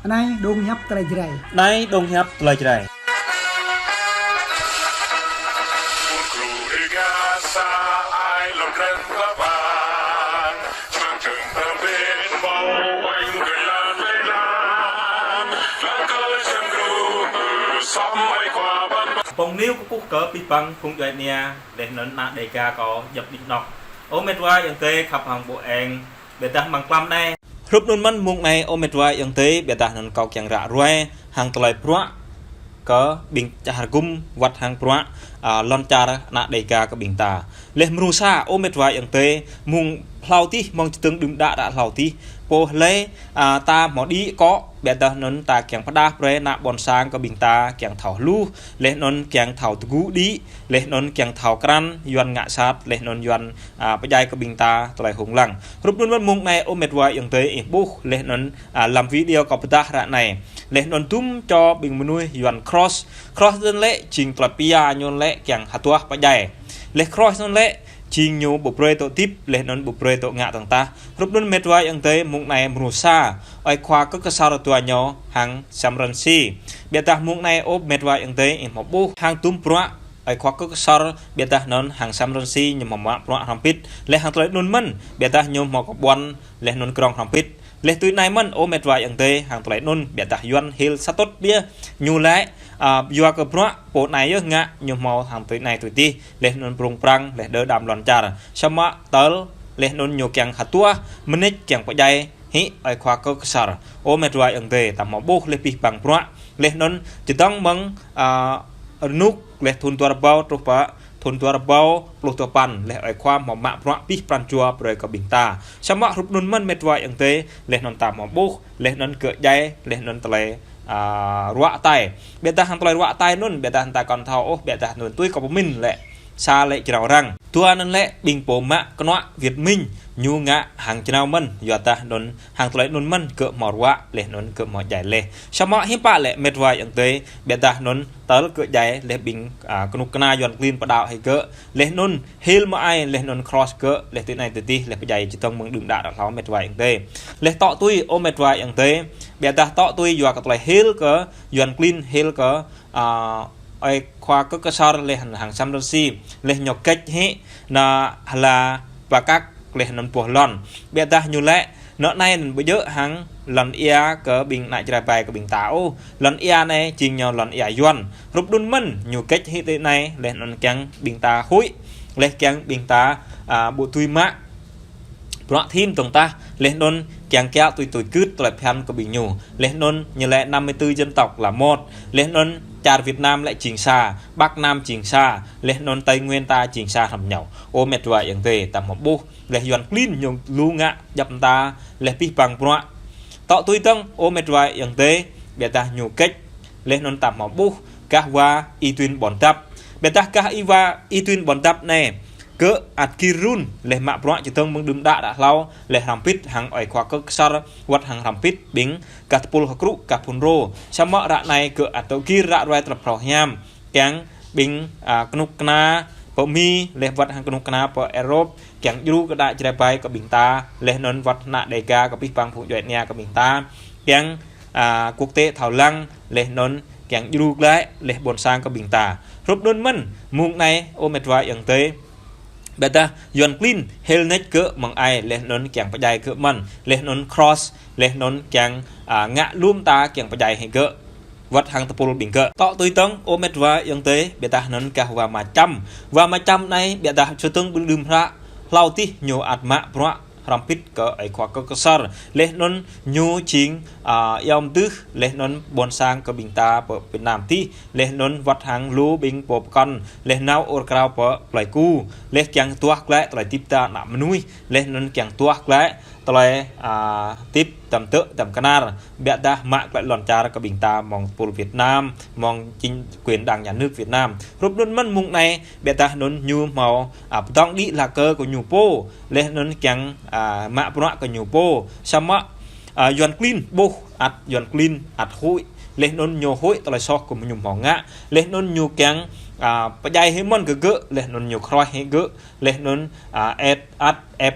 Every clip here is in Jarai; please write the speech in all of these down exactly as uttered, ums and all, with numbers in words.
Anai dong hiăp tơlơi Jrai. Anai dong hiăp tơlơi Jrai. Pơ̆ng niu kơkuh kơ abih bang phung djuai ania, laih anŭn ană Dêga kâo djŏp đĭ anŏ. Ơ met wa ayŏng adơi khăp hăng ƀu eng, ƀiădah mơ̆ng klăm anai. Hrup anŭn mơ̆n mông anai ơ met wa ayŏng adơi, ƀiădah anŭn kâo kiăng ră ruai hăng tơlơi bruă kơ ƀing čar hơgŭm wơ̆t hăng bruă, a, lŏn čar ană Dêga kơ ƀing ta. Laih mrô sa ơ met wa ayŏng adơi, mông hlâo adih, mơ̆ng čơdơ̆ng đưm đă ră hlâo adih, pô hlơi, a, ta hmâo đĭ akŏ, ƀiădah anŭn ta kiăng pơdah brơi ană ƀôn sang kơ ƀing ta kiăng thâo hluh, laih anŭn kiăng thâo tơgŭ đĭ, laih anŭn kiăng thâo krăn Yuan ngă sat, laih anŭn Yuan, a, pơdjai kơ ƀing ta tơlơi hông lăng. Hrup anŭn mơ̆n mông anai ơ met wa ayŏng adơi ih ƀuh, laih anŭn, a, lăm video kâo pơdah ră anai. Laih anŭn dŭm čô ƀing mơnuih Yuan cross. Cross anŭn lĕ jing tơlơi pia ñu lĕ kiăng hơduah pơdjai. Laih cross anŭn lĕ jing ñu ƀu brơi tŏ dĭp, laih anŭn ƀu brơi tŏ ngă tơ̆ng tah. Hrup anŭn met wa ayŏng adơi mông anai mrô sa, ơi khua kơ kơsar dua ñu hăng Sam Rainsy. Ƀiădah mông anai ơ met wa ayŏng adơi ih hmâo ƀuh hăng dŭm bruă ơi khua kơ kơsar, ƀiădah anŭn hăng Sam Rainsy ñu hmâo mă bruă hrŏm hơbĭt. Laih hăng tơlơi anŭn mơ̆n, ƀiădah ñu hmâo kơ ƀuăn, laih anŭn krong hrŏm hơbĭt. Laih tui anai mơ̆n ơ met wa ayŏng adơi hăng tơlơi anŭn, ƀiădah Yuan hil sa tŭt biă ñu lĕ, a, yua kơ bruă pô anai yơh ngă ñu hmâo hăng tui anai tui adih, laih anŭn prung prang, laih đơ đam lŏn čar. Samơ̆ tơl, laih anŭn ñu kiăng hơduah, mơneč kiăng pơdjai hĭ ơi khua kơ kơsar. Ơ met wa ayŏng adơi, ta hmâo ƀuh laih abih bang bruă. Laih anŭn čơdơ̆ng mơ̆ng, a, rơnŭk, laih thŭn dua rơbâo truh pơ thŭn dua rơbâo pluh dua păn, laih ơi khua hmâo mă bruă abih pran jua brơi kơ ƀing ta. Samơ̆ hrup anŭn mơ̆n met wa ayŏng adơi, laih anŭn ta hmâo ƀuh, laih anŭn gơ̆ djai, laih anŭn tơlơi, a, ruă tai. Ƀiădah hăng tơlơi ruă tai anŭn, ƀiădah ta kŏn thâo ôh, ƀiădah anŭn tui kâo pơmĭn lĕ sa lĕ jrao răng. Dua anŭn lĕ ƀing pô mă kơnuă Việt Minh, ñu ngă hăng jrao mơ̆n, yua dah anŭn hăng tơlơi anŭn mơ̆n gơ̆ hmâo ruă, laih anŭn gơ̆ hmâo djai laih. Samơ̆ hiư̆m pă lĕ met wa ayŏng adơi, ƀiădah anŭn tơl gơ̆ djai laih ƀing, a, kơnuk kơna Yuan klin pơđao hĭ gơ̆, laih anŭn hil mơai, laih anŭn cross gơ̆, laih tui anai tui adih, laih pơdjai čơdơ̆ng mơ̆ng đưm đă ră hlâo met wa ayŏng adơi. Laih tŏ tui ơ met wa ayŏng adơi, ƀiădah tŏ tui yua kơ tơlơi hil kơ Yuan klin, hil kơ, a, ơi khua kơ kơsar laih hăng Sam Rainsy, laih ñu kĕč hĭ anŭn hla pơkăk laih anŭn boh lŏn. Ƀiădah ñu lĕ, anŏ anai anŭn ƀu djơ̆ hăng lŏn ia kơ ƀing ană Jrai ƀai kơ ƀing ta ôh. Lŏn ia anai jing ñu lŏn ia Yuan. Hrup anŭn mơ̆n, ñu kĕč hĭ tui anai, laih anŭn kiăng ƀing ta huĭ, laih kiăng ƀing ta, a, ƀu tui mă bruă thim tơ̆ng tah, laih anŭn kiăng kiaŏ tui tui gưt tơlơi phiăn kơ ƀing ñu. Laih anŭn ñu lĕ năm mươi tư dân tộc là một. Laih anŭn čar Việt Nam lĕ jing sa, Bắc Nam jing sa, laih anŭn Tây Nguyên ta jing sa hrŏm ñu. Ơ met wa ayŏng adơi, ta hmâo ƀuh, laih Yuan klin ñu lu ngă djŏp ta, laih abih bang bruă. Tŏ tui dơ̆ng, ơ met wa ayŏng adơi, ƀiădah ñu kĕč, laih anŭn ta hmâo ƀuh, gah wa Y Duen Buôn Dap. Ƀiădah gah Y wa Y Duen Buôn Dap anai, gơ̆ ăt gir run, laih mă bruă čơdơ̆ng mơ̆ng đưm đă ră hlâo, laih hrŏm hơbĭt hăng ơi khua kơ kơsar, wơ̆t hăng hrŏm hơbĭt ƀing gah tơpul hơkrŭ, gah phŭn rô. Samơ̆ ră anai gơ̆ ăt tŏ gir ră ruai tơlơi phrâo hiam. Kiăng ƀing, a, kơnuk kơna pơ Mi, laih wơ̆t hăng kơnuk kơna pơ Europe, kiăng djru kơ đa Jrai ƀai kơ ƀing ta, laih anŭn wơ̆t ană Dêga kơ abih bang phung djuai ania kơ ƀing ta. Kiăng, a, quốc tế thâo lăng, laih anŭn kiăng djru glaĭ, laih ƀôn sang kơ ƀing ta. Hrup anŭn mơ̆n, mông anai, ơ met wa ayŏng adơi, ƀiădah Yuan klin hil neč gơ̆ mơ̆ng ai, laih anŭn kiăng pơdjai gơ̆ mơ̆n, laih anŭn cross, laih anŭn kiăng, a, ngă lŏm ta kiăng pơdjai hĭ gơ̆, wơ̆t hăng tơpul ƀing gơ̆. Tŏ tui dơ̆ng, ơ met wa ayŏng adơi, ƀiădah anŭn gah wa Ma Čăm. Wa Ma Čăm anai, ƀiădah čơdơ̆ng ƀing đưm ră hlâo adih ñu ăt mă bruă hrŏm hơbĭt kơ ơi khua kơ kơsar. Laih anŭn ñu jing, a, yom dưh, laih anŭn ƀôn sang kơ ƀing ta pơ Việt Nam adih, laih anŭn wơ̆t hăng lu ƀing pô pơkŏn, laih nao ur krao pơ plơi ku, laih kiăng tuah glaĭ tơlơi hơdip ta ană mơnuih, laih anŭn kiăng tuah glaĭ tơlơi, a, hơdip tăm tơ̆ tăm kơnar, ƀiădah mă glaĭ lŏn čar kơ ƀing ta mơ̆ng tơpul Việt Nam, mơ̆ng chính quyền Đảng Nhà nước Việt Nam. Hrup anŭn mơ̆n mông anai, ƀiădah anŭn ñu hmâo, a, pơdơ̆ng đĭ hla kơ kơ ñu pô, laih anŭn kiăng, a, mă bruă kơ ñu pô. Samơ̆, a, Yuan klin ƀuh ăt Yuan klin ăt huĭ, laih anŭn ñu huĭ tơlơi soh kơ ñu hmâo ngă, laih anŭn ñu kiăng, a, pơdjai hĭ mơ̆n kơ gơ̆, laih anŭn ñu khroih hĭ gơ̆, laih anŭn, a, ĕp ăt ĕp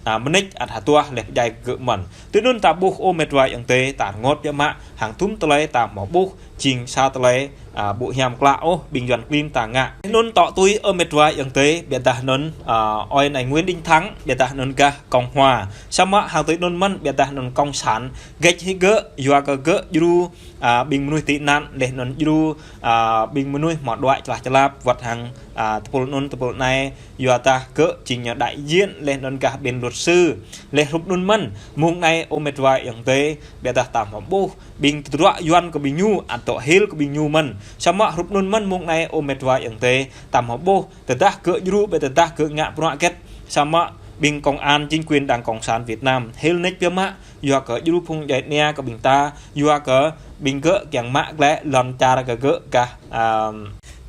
a, mơneč ăt hơduah laih pơdjai gơ̆ mơ̆n. Tui anŭn ta ƀuh ơ met wa ayŏng adơi, ta rơngot biă mă, hăng tŭm tơlơi ta hmâo ƀuh, jing sa tơlơi, a, ƀu hiam klă ôh, ƀing Yuan klin ta ngă. Anŭn tŏ tui ơ met wa ayŏng adơi, biă dah anŭn, a, ơi anai Nguyễn Đình Thắng, biă dah anŭn gah Cộng Hòa. Samơ̆ hăng tui anŭn mơ̆n, biă dah anŭn Cộng sản, gĕč hĭ gơ̆, yua kơ gơ̆ djru, a, ƀing mơnuih tị nạn, laih anŭn djru, a, ƀing mơnuih hmâo đuaĭ čơlah čơlap, wơ̆t hăng, a, tơpul anŭn, tơpul anai, yua dah gơ̆ jing ñu đại diện, laih anŭn gah bên luật sư. Laih hrup anŭn mơ̆n, mông anai ơ met wa ayŏng adơi, biă dah ta hmâo ƀuh, ƀing tơdruă Yuan kơ ƀing ñu, ăt dŏ hil kơ ƀing ñu mơ̆n. Samơ̆ hrup anŭn mơ̆n mông anai ơ met wa ayŏng adơi, ta hmâo ƀuh, tơdah gơ̆ djru, biă tơdah gơ̆ ngă bruă hơget. Samơ̆ ƀing công an chính quyền Đảng Cộng sản Việt Nam, hil mơneč biă mă, yua kơ djru phung djuai ania kơ ƀing ta, yua kơ ƀing gơ̆ kiăng mă glaĭ lŏn čar kơ gơ̆ gah, a,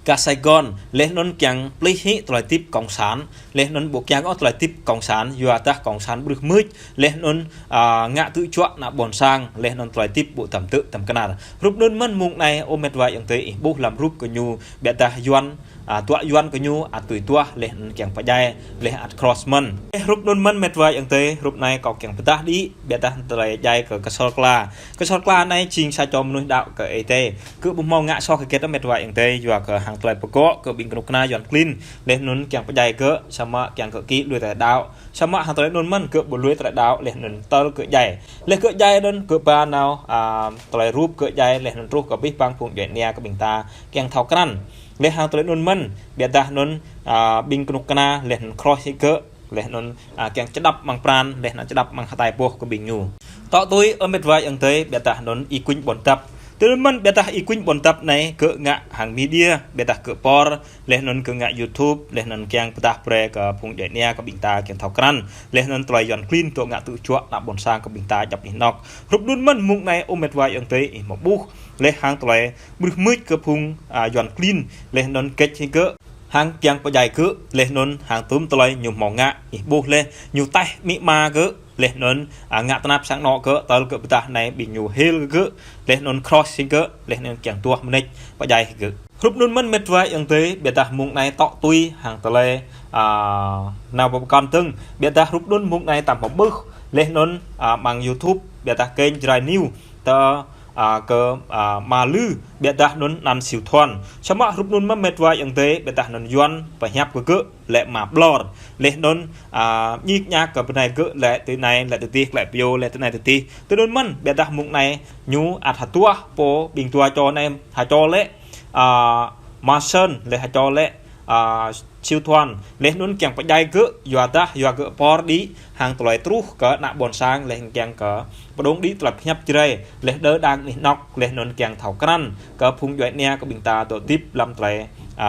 gah Sài Gòn, laih anŭn kiăng plih hĭ tơlơi hơdip Cộng sản, laih anŭn ƀu kiăng ôh tơlơi hơdip Cộng sản, yua dah Cộng sản brưh mưč, laih anŭn, a, ngă tŭ juă ană ƀôn sang, laih anŭn tơlơi hơdip ƀu tăm tơ̆ tăm kơnar. Hrup anŭn mơ̆n mông anai ơ met wa ayŏng adơi, ih ƀuh lăm rup kơ ñu, biă dah Yuan, a, tơdruă Yuan kơ ñu, ăt tui hơduah, laih anŭn kiăng pơdjai, laih ăt cross mơ̆n. Ơ, hrup anŭn mơ̆n met wa ayŏng adơi, hrup anai kâo kiăng pơdah đĭ, biă dah tơlơi djai kơ Ksor Kla. Ksor Kla anai jing sa čô mơnuih đaŏ kơ Ơi Adai. Gơ̆ ƀu hmâo ngă soh hơget ôh met wa ayŏng adơi, yua kơ hăng tơlơi pơgŏ kơ ƀing kơnuk kơna Yuan klin, laih anŭn kiăng pơdjai gơ̆, samơ̆ kiăng kơ kĭ lui tơlơi đaŏ. Samơ̆ hăng tơlơi anŭn mơ̆n gơ̆ ƀu lui tơlơi đaŏ, laih anŭn tơl gơ̆ djai. Laih gơ̆ djai anŭn gơ̆ ba nao, a, tơlơi rup gơ̆ djai, laih anŭn truh kơ abih bang phung djuai ania kơ ƀing ta kiăng thâo krăn. Laih hăng tơlơi anŭn mơ̆n, biă dah anŭn, a, ƀing kơnuk kơna, laih anŭn cross hĭ gơ̆, laih anŭn, a, kiăng čơđăp amăng pran, laih anŭn čơđăp amăng hơtai boh kơ ƀing ñu. Tŏ tui ơ met wa ayŏng adơi, biă dah anŭn Y Quynh Buôn Dap. Tui anŭn mơ̆n biă dah Y Quynh Buôn Dap anai gơ̆ ngă hăng media, biă dah gơ̆ por, laih anŭn gơ̆ ngă YouTube, laih anŭn kiăng pơdah brơi kơ phung djuai ania kơ ƀing ta kiăng thâo krăn, laih anŭn tơlơi Yuan klin dŏ ngă tŭ juă ană ƀôn sang kơ ƀing ta djŏp anih anŏk. Hrup anŭn mơ̆n mông anai ơ met wa ayŏng adơi, ih hmâo ƀuh, laih hăng tơlơi brưh mưč kơ phung, a, Yuan klin, laih anŭn gĕč hĭ gơ̆, hăng kiăng pơdjai gơ̆, laih anŭn hăng tŭm tơlơi ñu hmâo ngă, ih ƀuh laih, ñu taih amĭ ama gơ̆, laih anŭn, a, ngă tơnap sang anŏ gơ̆, tơl gơ̆ pơdah anai ƀing ñu hil kơ gơ̆, laih anŭn cross hĭ gơ̆, laih anŭn kiăng hơduah mơneč pơdjai hĭ gơ̆. Hrup anŭn mơ̆n met wa ayŏng adơi, biă dah mông anai tŏ tui hăng tơlơi, a, nao pơkŏn tơ̆ng, biă dah hrup anŭn mông anai ta hmâo ƀuh, laih anŭn, a, amăng YouTube, biă dah kênh Jrai News, tơ, a, kơ, a, ama Lư, biă dah anŭn anăn Siu Thuan. Samơ̆ hrup anŭn mơ̆n met wa ayŏng adơi, biă dah anŭn Yuan pơhiăp kơ gơ̆, lĕ ama Blor. Laih anŭn, a, ñik ñak kơ bơnai gơ̆, lĕ tui anai, lĕ tui adih, lĕ pioh, lĕ tui anai tui adih. Tui anŭn mơ̆n, biă dah mông anai, ñu ăt hơduah pô ƀing dua čô anai, ha čô lĕ, a, ama Sơn, laih ha čô lĕ, a, Siu Thuan, laih anŭn kiăng pơdjai gơ̆, yua dah, yua gơ̆ por đĭ, hăng tơlơi truh kơ ană ƀôn sang, laih kiăng kơ pơdŏng đĭ tơlơi pơhiăp Jrai, laih đơ đang anih anŏk, laih anŭn kiăng thâo krăn, kơ phung djuai ania kơ ƀing ta dŏ hơdip lăm tơlơi, a,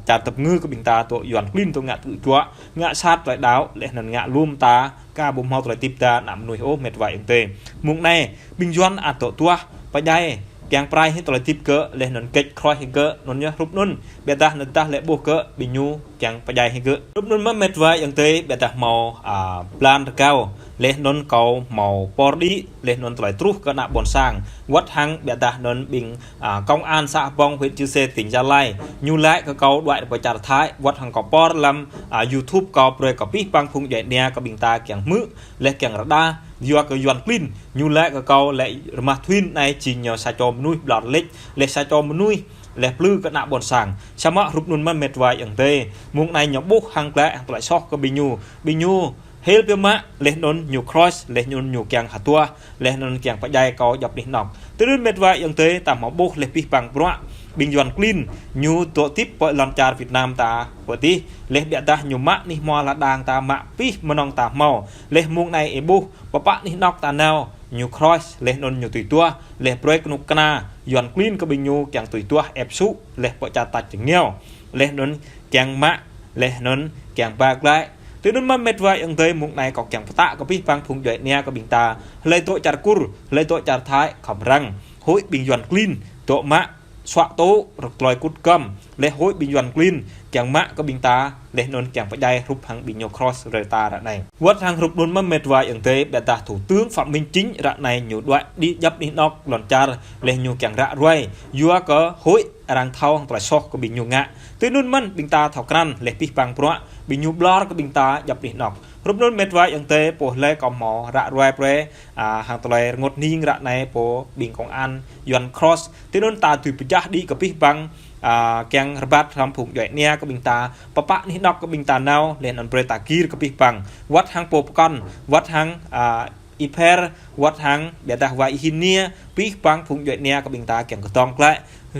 čar tơpơngư kơ ƀing ta dŏ Yuan klin dŏ ngă tŭ juă, ngă sat tơlơi đaŏ, laih anŭn ngă lŏm ta, ka ƀu hmâo tơlơi hơdip ta ană mơnuih ôh met wa ayŏng adơi. Mông anai, ƀing Yuan ăt dŏ hơduah, pơdjai, kiăng pơrai hĭ tơlơi hơdip gơ̆, laih anŭn gĕč cross hĭ gơ̆, anŭn yơh hrup anŭn, biă dah anŭn tơdah lĕ ƀuh gơ̆, ƀing ñu kiăng pơdjai hĭ gơ̆. Hrup anŭn mơ̆n met wa ayŏng adơi, biă dah hmâo, a, blan rơgao, laih anŭn kâo hmâo por đĭ, laih anŭn tơlơi truh kơ ană ƀôn sang, wơ̆t hăng biă dah anŭn ƀing, a, công an xã Hbông huyện Chư Sê tỉnh Gia Lai, ñu laĭ kơ kâo đuaĭ pơ čar Thái, wơ̆t hăng kâo por lăm, a, YouTube kâo brơi kơ abih bang phung djuai ania kơ ƀing ta kiăng hmư̆, laih kiăng rơđah, yua kơ Yuan klin, ñu laĭ kơ kâo lĕ Rơmah Thuin anai jing ñu sa čô mơnuih Blor lĕč, laih sa čô mơnuih, laih plư kơ ană ƀôn sang. Samơ̆ hrup anŭn mơ̆n met wa ayŏng adơi, mông anai ñu ƀuh hăng glaĭ hăng tơlơi soh kơ ƀing ñu, ƀing ñu hil biă mă, laih anŭn ñu cross, laih anŭn ñu kiăng hơduah, laih anŭn kiăng pơdjai kâo djŏp anih anŏk. Tui anŭn met wa ayŏng adơi, ta hmâo ƀuh laih abih bang bruă, ƀing Yuan klin, ñu dŏ hơdip pơ lŏn čar Việt Nam ta, pơ adih, laih biă dah ñu mă anih hmua lŏn đang ta, mă abih mơnơ̆ng ta hmâo, laih mông anai ih ƀuh, pơpă anih anŏk ta nao, ñu cross, laih anŭn ñu tui hơduah, laih brơi kơnuk kơna, Yuan klin kơ ƀing ñu kiăng tui hơduah ĕp sŭ, laih pơ čar tač rơngiao, laih anŭn kiăng mă, laih anŭn kiăng ba glaĭ. Tui anŭn mơ̆n met wa ayŏng adơi, mông anai kâo kiăng pơtă kơ abih bang phung djuai ania kơ ƀing ta, hlơi dŏ čar Kur, hlơi dŏ čar Thái, khŏm răng. Hơi ƀing Yuan klin, dŏ mă, suă tŭ, rơ̆k tơlơi kŭt kăm, laih hơi ƀing Yuan klin, kiăng mă kơ ƀing ta, laih anŭn kiăng pơdjai hrup hăng ƀing ñu cross rơta ră anai. Wơ̆t hăng hrup anŭn mơ̆n met wa ayŏng adơi, biă dah Thủ tướng Phạm Minh Chính ră anai ñu đuaĭ đĭ djŏp anih anŏk lŏn čar, laih ñu kiăng ră ruai, yua kơ hơi arăng thâo hăng tơlơi soh kơ ƀing ñu ngă. Tui anŭn mơ̆n ƀing ta thâo krăn, laih abih bang bruă, ƀing ñu Blor kơ ƀing ta djŏp anih anŏk. Hrup anŭn mĕt wa ayŏng adơi, pô hlơi kâo hmâo ră ruai brơi, a, hăng tơlơi rơngot hning ră anai pô ƀing công an Yuan Cross. Tui anŭn ta dưi pơčah đĭ kơ abih bang, a, kiăng rơbat hrŏm phung djuai ania kơ ƀing ta, pơpă anih anŏk kơ ƀing ta nao, laih anŭn brơi ta gir kơ abih bang. Wơ̆t hăng pô pơkŏn, wơ̆t hăng, a, Y Pher, wơ̆t hăng, biă dah wa Y Hin Niê, abih bang phung djuai ania kơ ƀing ta kiăng kơdŏng glaĭ.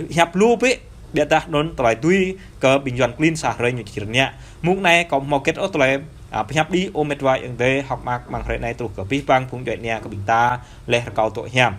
Hiăp lu bĕ, biă dah anŭn tơlơi tui kơ ƀing Yuan klin sa hrơi ñu či rơngiă. Mông anai kâo hmâo hơget ôh tơlơi, a, pơhiăp đĭ ơ mĕt wa ayŏng adơi, hơ̆k mơak mơ̆ng hrơi anai truh kơ abih bang phung djuai ania kơ ƀing ta, laih rơkâo tŏ hiam.